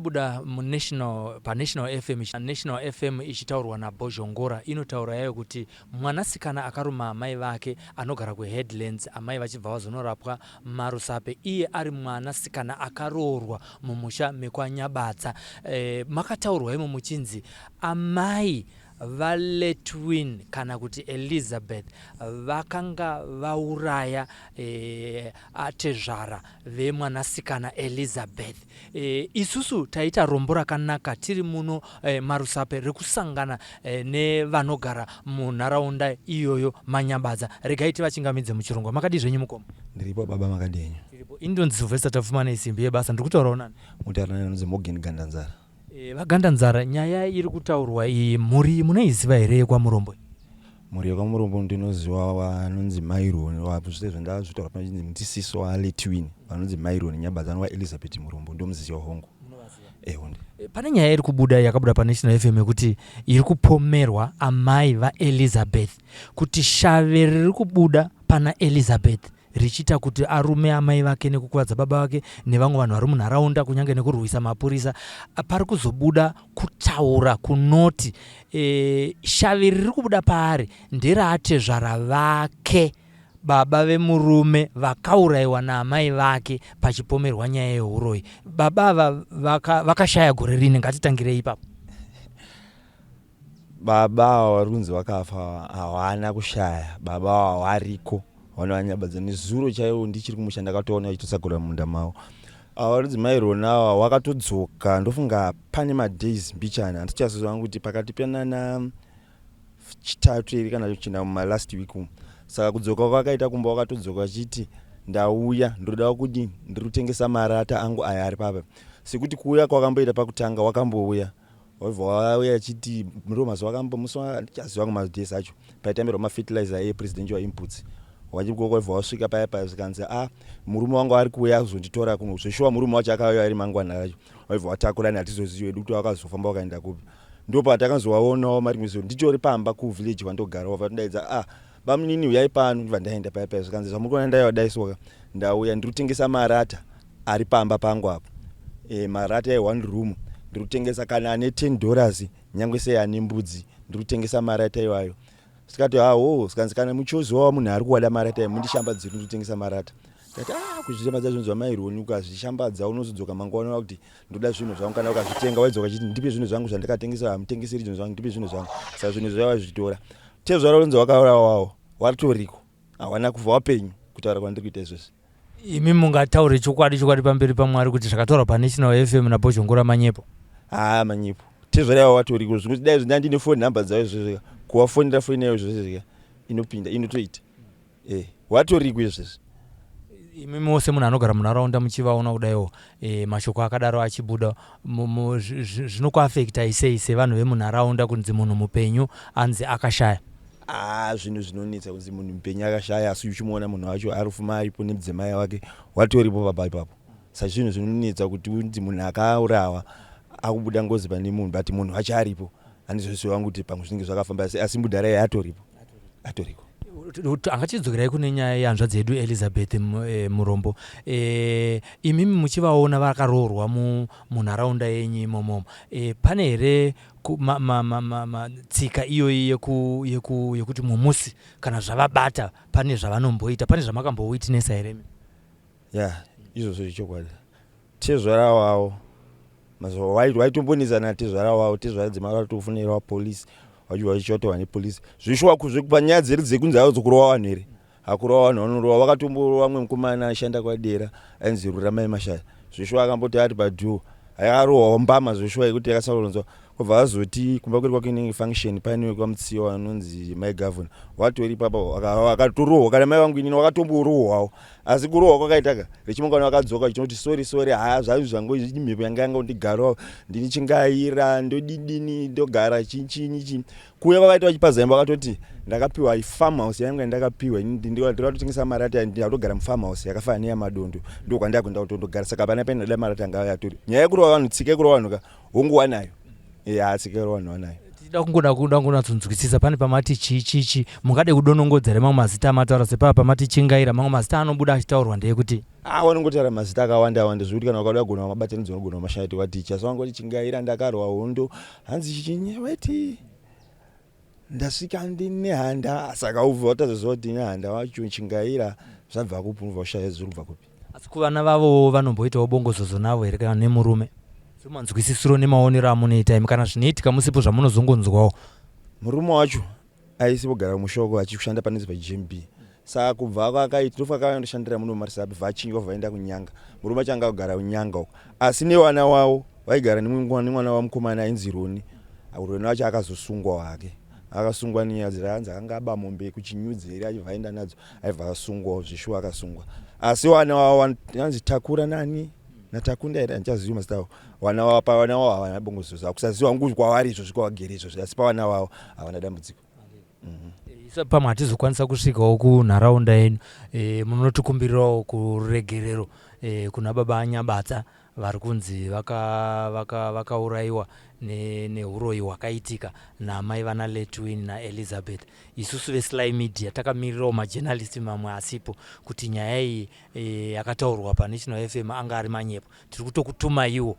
Yakabuda munational panational fm national fm ichitaurwa nabhozhongora inotaura yayo kuti mwanasikana akaruma amai vake anogara kuheadlands amai vachibva vazonorapwa marusape iye ari mwanasikana akaroorwa mumusha mekwanyabadza e, makataurwa imo muchinzi amai VaLetwin kana kuti Elizabeth vakanga vauraya e, atezvara vemwanasikana Elizabeth. E, isusu taita rombo rakanaka tiri muno e, maRusape rekusangana e, nevanogara munharaunda iyoyo Manyabadza. Regai tivachingamidze muchirongwa. Makadii zvenyu mukoma? Ndiripo baba, makadii henyu? Tiripo. Ini ndonzi Sylvester Tapfumaneyi simbi yebasa. Ndiri kutaurawo nani? Mutaura nani anonzi Morgan Gandanzara. E, VaGandanzara, nyaya iri kutaurwa iyi mhuri munoiziva here yekwaMurombo? Mhuri yekwaMurombo ndinoziva vanonzi Myron, sezvo ndazvitaura pano ndisiso waLetwin vanonzi Myron Nyabadza anova Elizabeth Murombo ndomuziva hongu. Ehonde. E, pane nyaya iri kubuda yakabuda paNational FM yekuti iri kupomerwa amai vaElizabeth kuti shave riri kubuda pana Elizabeth richiita kuti arume amai vake nekukuvadza baba vake nevamwe vanhu vari munharaunda kunyange nekurwisa mapurisa pari kuzobuda kutaura kunoti e, shavi riri kubuda paari nderaatezvara vake baba vemurume vakaurayiwa naamai vake pachipomerwa nyaya yehuroyi baba ava vakashaya vaka gore rini ngatitangirei ipapo Baba ava vari kunzi vakafa hawana kushaya baba ava variko vanovanyabadza nezuro chaiwo ndichiri kumusha ndakatoona vachitosakura mumunda mavo ava vari kunzi mai Rona ava wakatodzoka ndofunga pane madays mbichana handichaziva kuti pakati penana chitatu here kana china mumalast week umu saka kudzoka kwakaita kumba wakatodzoka vachiti ndauya ndoda kudini ndiri kutengesa marata angu aya ari papa sekuti kuuya kwakamboita pakutanga wakambouya Wabva wauya achiti ndo mazuva akambo musi handichaziva hangu madays acho paitambirwa mafertilizer epresidential inputs wabva wasvika paya paya zvikanzi a ah, murume wangu ari kuuya kuzonditora kuno zveshuwa murume wacho akauya ari mangwana racho waibva watakurani hatizozivi wedu kuti wakazofamba wakaenda kupi ndopatakazowaonawo marimwe zuva nditori pamba kuvillage kwandogara wabva tindaidza a ah, bamunini uyai pano ndibva ndaenda paya paya zvikanzi zvamuri kuona ndaiwadaiswaka ndauya ndiri kutengesa marata ari pamba pangu apo e, marata e one room ndiri kutengesa kana ane 10 dollars nyange sei ane mbudzi ndiri kutengesa marata iwayo sikati hawo sikanzi kana muchozi wawa munhu ari kuwada marata ayo mundishambadziri ndiri kutengesa marata ndati ah kuzvishambadza zvinhu zvamaironi ukazvishambadza unozodzoka mangwana kuti ndoda zvinhu zvangu kana ukazvitenga waidzoka chiti ndipe zvinhu zvangu zvandakatengesa hamutengeseri zvinhu zvangu ndipe zvinhu zvangu saka zvinhu zvaiva zvitora tezvara unonzi wakaurawawo waritoriko hawana kuva wapenyu kutaura kwandiri kuita izvozvi Imi mungataure chokwadi chokwadi pamberi paMwari kuti zvakataurwa paNational FM naBhozhongora manyepo? Haa manyepo. Tezvara yavo vatoriko zvekuti dai zvina ndine phone number dzavo izvozvo kuvafonera foni yayo izvozvo inopinda inotoita. Eh, watoriko izvozvo. Imi mose munhu anogara munharaunda muchivaona kudaiwo e, mashoko akadaro achibuda zvinokuafektai sei sevanhu vemunharaunda kunzi munhu mupenyu anzi akashaya? Haa zvinhu zvinonetsa kunzi munhu mupenyu akashaya asi uchimuona munhu wacho arufuma aripo nemudzimai wake watoripo pamba ipapo sa zvinhu zvinonetsa kuti unzi munhu akaurawa akubuda ngozi pane munhu but munhu wacho aripo handizoziva wangu kuti pamwe zvinenge zvakafamba sei asi mudhara iye atoripo atoriko angatidzokerai kune nyaya yehanzvadzi yedu Elizabeth eh, Murombo e, imimi muchivaona vakaroorwa munharaunda yenyu imomo e, pane here ma, ma, ma, ma, ma, tsika iyoyi yeku, yeku, yekuti mumusi kana zvavabata pane zvavanomboita pane zvamakambowitnessa here imi? Ya yeah, izvozvo ichokwadi tezvara wavo mazuva waitombonetsana tezvara wavo tezvara dzimara vatofonera vapolisi vachibva vachivatorwa nepolisi zvishuwa panyaya dzeri dzekunzi ayo dzokurova vanhu here Hakurova vanhu vanorova vakatomborova mumwe mukomana aishanda kwadera ainzi Ruramai Mashaya zveshuwa akamboti ari padhuo akarohwa mbama zveshuwa yekuti yakasaronzwa kwabva azoti kumba kwedu kwake inenge function paine wekwamutsiwa anonzi mai Gavhuna watori ipapa akatorohwa kana mai vangu inini wakatomborohwawo asi kurohwa kwakaitaka rechimangwana vakadzoka vachinoti sorry sorry haa zvaizvi zvangu mhepo yanga yanga kundigarawo ndini chingaira ndodidini ndogara chinyi chinyi Kuuya kwakaita vachipa vakatoti ndakapiwa farm house yangu yandakapiwa ndikatotengesa marata ndakatogara mufarm house yakafanana neyamadondo ndokwandakuenda kutondogara saka hapana paine da marata anga atori nyaya yekurova vanhu tsika yekurova vanhu ka hongu wanayo ya tsika yekurova vanhu wanayo. Ndida kungoda kuda kunyatsonzwisisa pane pamati chii chii chii mungade kudonongodza here mamwe mazita amataura sepapa pamati Chingaira mamwe mazita anobuda achitaurwa ndeyekuti Ah, vanongotaura mazita akawanda awanda zvekuti kana ukada kugona mabatanidzo unogona mashaya kuti waticha so vangoti Chingaira ndakarwa hondo hanzi chichinye weti ndasvika ndine handa saka ubva watazoziva kuti nehanda wacho Chingaira zvabva kupi unobva ushaya zviri kubva kupi. Asi kuvana vavowo vanomboitawo bongozozo navo here kana nemurume? Semanzwisisiro nemaonero amunoita imi kana zvinoitika musipo zvamunozongonzwawo. Murume wacho aisi kugara mushoko achishanda panonzi paGMB saka kubva kwakaita ndofa akandoshandira muno muMarisabi bva achinjwa bva aenda kuNyanga murume acho anga kugara kuNyanga uko asi nevana wavo vaigara nemwana wamukomana ainzi Roni Roni wacho akazosungwa hake akasungwa nenyaya dzira anzi akanga aba mombe kuchinyudzi here achibva aenda nadzo aibva asungwawo zveshuwa akasungwa asi wana wavo anzi Takura nani naTakunda here handichazivi mazita avo wana wavo pavana wavo havana bongozozo hakusaziva hangu kwavari izvozvi kwavagere izvozvi asi pavana vavo havana dambudziko. Isa pamwe hatizokwanisa kusvikawo kunharaunda yenyu e, munotikumbirirawo kururegerero e, kuna baba Anyabatsa vari kunzi vakaurayiwa vaka, vaka nehuroyi ne hwakaitika naamai vana Letwin naElizabeth. Isusu veSly Media takamirirawo majournalist mamwe asipo kuti nyaya iyi e, yakataurwa paNational FM anga ari manyepo. Tiri kutokutumaiwo.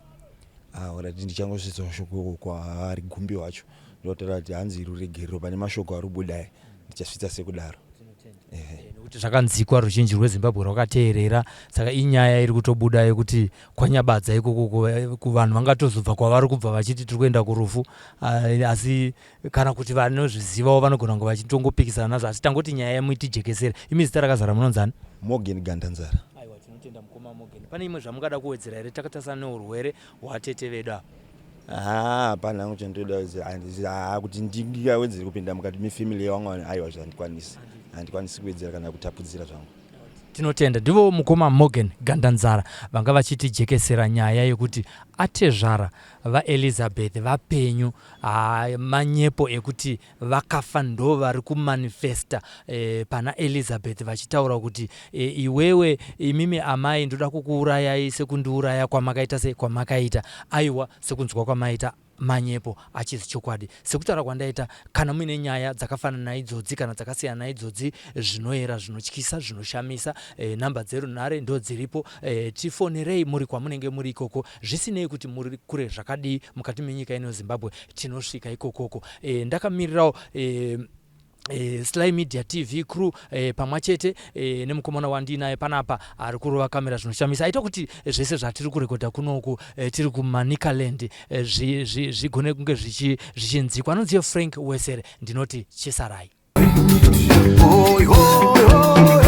Ah, alright, ndichangosvitsawo shoko kwaari Gumbi wacho ndotaura kuti hanzi ruregerero pane mashoko ari kubuda ndichasvitsa sekudaro. Nekuti zvakanzikwa ruzhinji rweZimbabwe rwakateerera saka inyaya iri kutobuda yekuti kwaNyabadza ikoko kuvanhu vangatozobva kwavari kubva vachiti tiri kuenda kurufu asi kana kuti vanozvizivawo vanogona kunge vachitongopikisana nazvo asi tangoti nyaya yamuitijekesere imi zita rakazara munonzani? Morgan Gandanzara. Aiwa tinotenda mukoma Morgan. Pane imwe zvamungada kuwedzera here takatasana neurwere hwatete vedu ava? Haa hapana hangu chandoda haa kuti ndingawedzere kupinda mukati mefamily yevangu aiwa zvandikwanisi handikwanisi kuwedzera kana kutapudzira zvangu. Tinotenda ndivo mukoma Morgan Gandanzara vanga vachitijekesera nyaya yekuti atezvara vaElizabeth vapenyu haa manyepo ekuti vakafa ndovari kumanifesta e, pana Elizabeth vachitaura kuti e, iwewe imimi amai ndoda kukuurayai sekundiuraya kwamakaita se kwamakaita aiwa sekunzwa kwamaita manyepo achizi chokwadi sekutaura kwandaita kana muine nyaya dzakafanana naidzodzi kana dzakasiyana naidzodzi zvinoera zvinotyisa zvinoshamisa e, namba dzerunhare ndo dziripo e, tifonerei muri kwamunenge muri ikoko zvisinei kuti muri kure zvakadii mukati menyika ino Zimbabwe tinosvika ikokoko e, ndakamirirawo e, e, Sly Media TV crew e, pamwa chete e, nemukomana wandinaye panapa ari kurova kamera zvinoshamisa aita kuti zvese zvatiri kurekodha kunoku e, tiri kuManicaland e, zvigone kunge zvichinzikwa anonzi Frank Wesere ndinoti chisarai. Hoi, hoi, hoi.